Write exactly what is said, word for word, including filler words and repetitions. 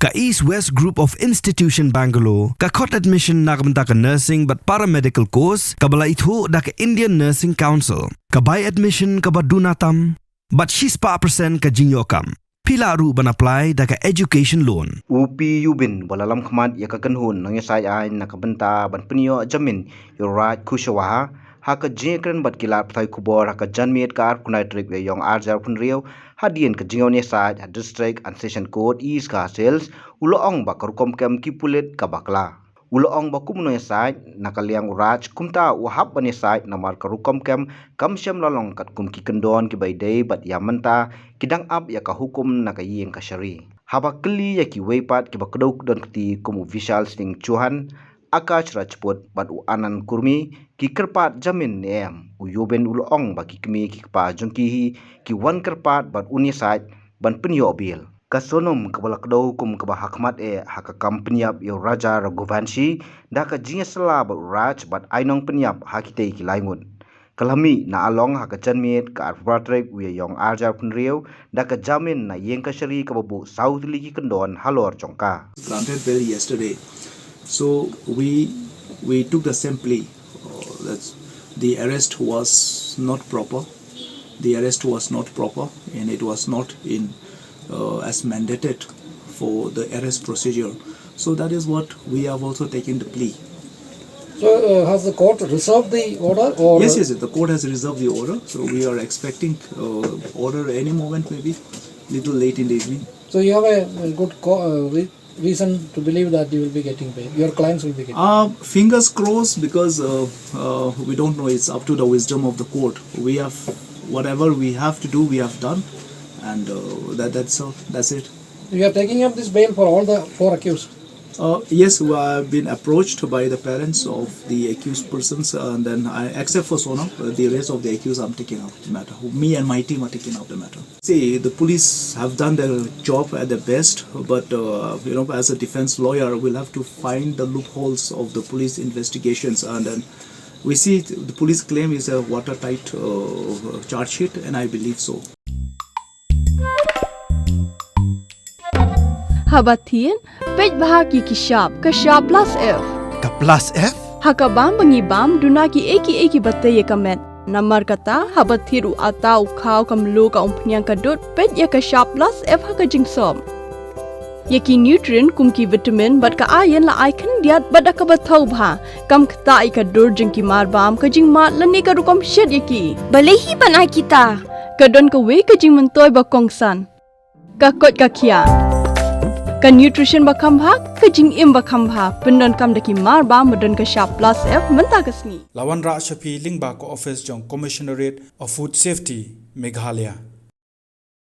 Ka East West Group of Institution Bangalore ka khot admission na ka bynta ka nursing bad paramedical course kaba la ithuh da ka Indian Nursing Council. Ka bai admission kaba duna tam bad shispah percent ka jingïoh kam. Phi lah ruh ban apply da ka education loan. U P Yubin ba la lam khmat ïa ka kynhun nongïasaid aiñ na ka bynta ban pynïoh jamin ïa u Raj Kushwaha ha ka jingïakren bad ki lad pathai khubor ha ka janmiet ka arphew khyndai tarik u Ïaïong arhajar arphew hynriew hadien ka jingïasaid ha District and Session Court East Khasi Hills u la ong ba ka rukom kem ki pulit ka bakla. U la ong ba kum u nongïasaid na ka liang u Raj kumta u hap ban ïasaid namar ka rukom kem kam shym la long katkum ki kyndon kiba ïadei bad ïa mynta ki dang ap ïa ka hukum na ka ïing kashari. Haba kylli ïa kiwei pat kiba kdew kdon kti kum u Vishal Singh Chauhan, Akash Rajput bad u Anand Kurmi ki kyrpad jamin ne em, u Yubin u la ong ba ki kmie ki kpa jong ki hi ki wan kyrpad bad un ïasaid ban pynïoh bail. Ka Sonam kaba la kdew kum kaba hakhmat eh ha ka kam pynïap ïa u Raja Raghuvanshi da ka jingïasylla bad u Raj bad ai nongpynïap ha kitei ki lai ngut. Ka la mih na Along ha ka janmiet ka arphew phra tarik u Ïaïong arhajar arphew hynriew da ka jamin na ïing kashari kaba buh saw tylli ki kyndon halor jong ka. Granted bail yesterday. So we we took the same plea. Uh, that's the arrest was not proper. The arrest was not proper and it was not in uh, as mandated for the arrest procedure. So that is what we have also taken the plea. So uh, has the court reserved the order? Or yes, yes, the court has reserved the order. So we are expecting uh, order any moment, maybe little late in the evening. So you have a, a good co- uh, re- reason to believe that you will be getting bail. Your clients will be getting. Uh, fingers crossed because uh, uh, we don't know. It's up to the wisdom of the court. We have whatever we have to do, we have done, and uh, that that's all. That's it. You are taking up this bail for all the four accused. Uh, yes, we have been approached by the parents of the accused persons, uh, and then I, except for Sonam, uh, the rest of the accused, I'm taking up the matter. Me and my team are taking up the matter. See, the police have done their job at the best, but uh, you know, as a defense lawyer, we'll have to find the loopholes of the police investigations, and then we see the police claim is a watertight uh, charge sheet, and I believe so. Haba thied, peit bha ki ki shap, ka shap plus F. Ka plus F? Ha ka bam ba ngi bam, duna ki ei ki ei kiba tei ïa ka met. Namar kata, haba thied u atta u khaw ka mluh ka umphniang ka dud, peit ïa ka shap plus F ha ka jingsop. Ïa ki nutrient kum ki vitamin bad ka iron la ai khyndiat bad da kaba thaw bha. Kam ktah ïa ka dur jong ki mar bam, ka jingmad lane ka rukom shet ïa ki. Balei hi ban ai kita? Ka don kawei ka jingmyntoi ba kongsan. Ka koit ka khiah. Ka nutrition ba kham bha, ka jingim ba kham bha. Pyndonkam da ki mar bam ba don ka shap plus F mynta ka sngi. La wanrah sha phi lyngba ka office jong Commissionerate of Food Safety, Meghalaya.